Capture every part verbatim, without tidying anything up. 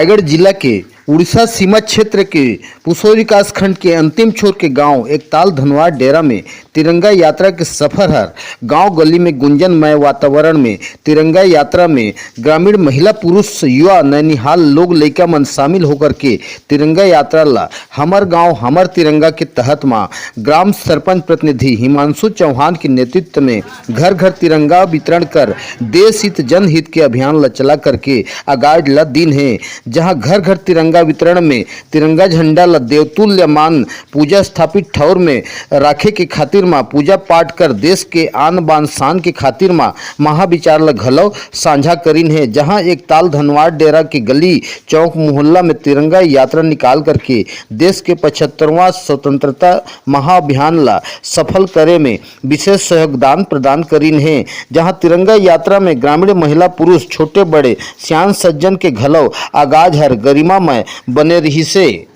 रायगढ़ जिला के उड़ीसा सीमा क्षेत्र के पुसौर विकास खंड के अंतिम छोर के गांव एकताल धनवार डेरा में तिरंगा यात्रा के सफर हर गांव गली में गुंजनमय वातावरण में तिरंगा यात्रा में ग्रामीण महिला पुरुष युवा नैनिहाल लोग लइका मन शामिल होकर के तिरंगा यात्रा ला हमर गांव हमर तिरंगा के तहत मा ग्राम सरपंच प्रतिनिधि हिमांशु चौहान के नेतृत्व में घर घर तिरंगा वितरण कर देश हित जनहित के अभियान ला चला करके आगाज ला दिन हे, जहां घर घर तिरंगा वितरण में तिरंगा झंडा ला देवतुल्य मान पूजा स्थापित ठौर में राखे के खातिर मा पूजा पाठ कर देश के आन बान शान के खातिर मा महाविचार ला घलो साझा करिन हे, जहां एकताल धनवार डेरा के गली चौक मोहल्ला में तिरंगा यात्रा निकाल करके देश के पचहत्तरवां स्वतंत्रता महाअभियान ला सफल करे में विशेष सहयोगदान प्रदान करिन हे, जहां तिरंगा यात्रा में ग्रामीण महिला पुरुष छोटे बड़े सियान सज्जन के घलो आगाज हर गरिमामय बने रिहिसे।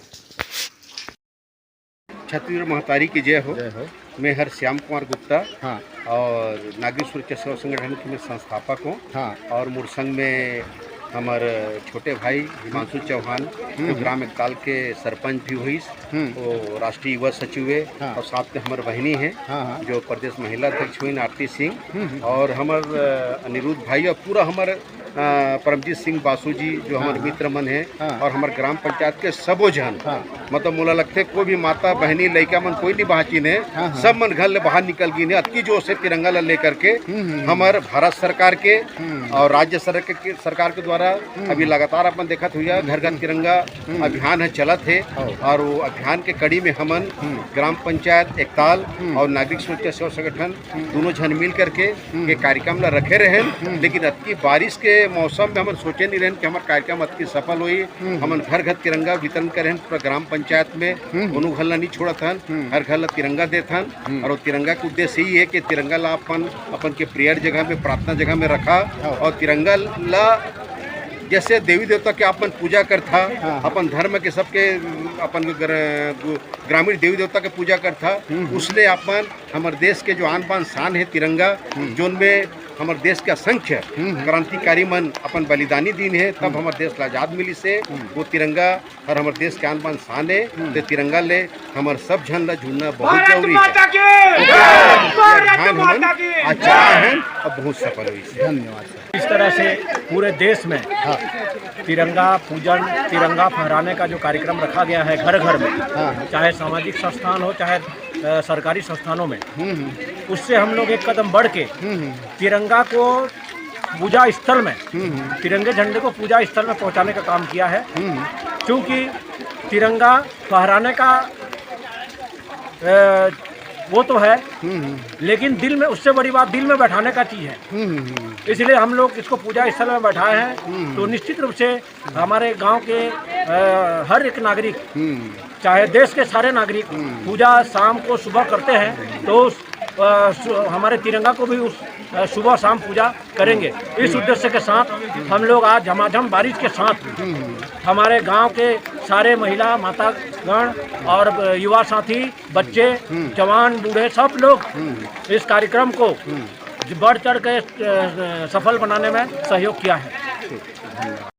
छत्तीसगढ़ महतारी की जय हो। जय हो। मैं हर श्याम कुमार गुप्ता हाँ। और नागरिक सुरक्षा सेवा संगठन के मैं संस्थापक हूँ। हाँ। और मोर संग में हमर छोटे भाई हिमांशु चौहान, हम्म। जो ग्राम एकताल के सरपंच भी होइस, हम्म। वो राष्ट्रीय युवा सचिव है हाँ। और साथ में हमर बहिनी है, हाँ, हाँ। जो प्रदेश महिला अध्यक्ष हुई आरती सिंह हम्म, हम्म। और हमर, अ, अनिरुद्ध भाई और पूरा हमर, अ, परमजीत सिंह बासु जी, जो हमर हाँ, हाँ। मित्र मन है हाँ। और हमर ग्राम पंचायत के सबो झन, हाँ। मतलब मोला लगथे कोई भी माता, बहिनी, लइका मन कोई नहीं बाँचिन हे, हाँ, हाँ। सब मन घर ले बाहर निकल गिन हे। अतकी जोर से तिरंगा ला लेकर के हम्म, हम्म, हम्म। हमर भारत सरकार के हम्म। और राज्य सरकार के, सरकार के द्वारा हम्म। अभी लगातार अपन देखत हुआ घर घर हम्म। तिरंगा हम्म। अभियान है चलत है हाँ। और वो अभियान के कड़ी में हमन हम्म। ग्राम पंचायत एकताल हम्म। और नागरिक सुरक्षा सेवा संगठन हम्म। दोनों झन मिल करके हम्म। ये कार्यक्रम ला रखे रहेन, हम्म। लेकिन अतकी बारिश के मौसम में हमन सोचे नहीं रहेन कि हमर कार्यक्रम अतकी सफल होई। हम्म। हमन घर घर तिरंगा वितरण करेन पूरा ग्राम पंचायत में, हम्म। कोनो घर ला नहीं छोड़त हन, हम्म। हर घर ला तिरंगा देत हन। हम्म। और वो तिरंगा के उद्देश्य यही है कि तिरंगा ला अपन, अपन के प्रेयर जगह में, प्रार्थना जगह में रखा हाँ। और तिरंगा ला जैसे देवी देवता के अपन पूजा करथा, हाँ। अपन धर्म के सबके अपन ग्र-, ग्रामीण देवी देवता के पूजा करथा, हम्म। उसने अपन हमर देश के जो आन बान शान है तिरंगा, हम्म। जोन में हमर देश के असंख्य हम्म। क्रांतिकारी मन अपन बलिदानी दीन हे, तब हम्म। हमर देश ला आजाद मिलिस हे। हम्म। वो तिरंगा और हमर देश के आन बान शान हे, हम्म। ते तिरंगा ले हमर सब झन ला जुड़ना बहुत भारत जरूरी माता हे। की! ये भारत अभियान हमन माता की! आज चलाए हन और बहुत सफल होइस हे। धन्यवाद सर। इस तरह से पूरे देश में हाँ। तिरंगा पूजन, तिरंगा फहराने का जो कार्यक्रम रखा गया है घर घर में, हाँ। चाहे सामाजिक संस्थान हो, चाहे अ, सरकारी संस्थानों में, हम्म, हम्म। उससे हम लोग एक कदम बढ़ के हम्म, हम्म। तिरंगा को पूजा स्थल में, हम्म, हम्म। तिरंगे झंडे को पूजा स्थल में पहुंचाने का काम किया है। हम्म, हम्म। क्योंकि तिरंगा फहराने का, अ, वो तो है, हम्म, हम्म। लेकिन दिल में, उससे बड़ी बात दिल में बैठाने का चीज़ है। हम्म, हम्म, हम्म। इसलिए हम लोग इसको पूजा स्थल में बैठाए हैं। हम्म। तो निश्चित रूप से हमारे गांव के, अ, हर एक नागरिक, हम्म। चाहे देश के सारे नागरिक, हम्म। पूजा शाम को सुबह करते हैं, तो उस, अ, सु-, हमारे तिरंगा को भी उस, अ, सुबह शाम पूजा करेंगे। इस उद्देश्य के साथ हम लोग आज झमाझम बारिश के साथ हम्म। हमारे गांव के सारे महिला, मातागण और, अ, युवा साथी, बच्चे, हम्म। जवान, बूढ़े, सब लोग हम्म। इस कार्यक्रम को हम्म। बढ़ चढ़ के, अ, सफल बनाने में सहयोग किया है। ठीक, धन्यवाद।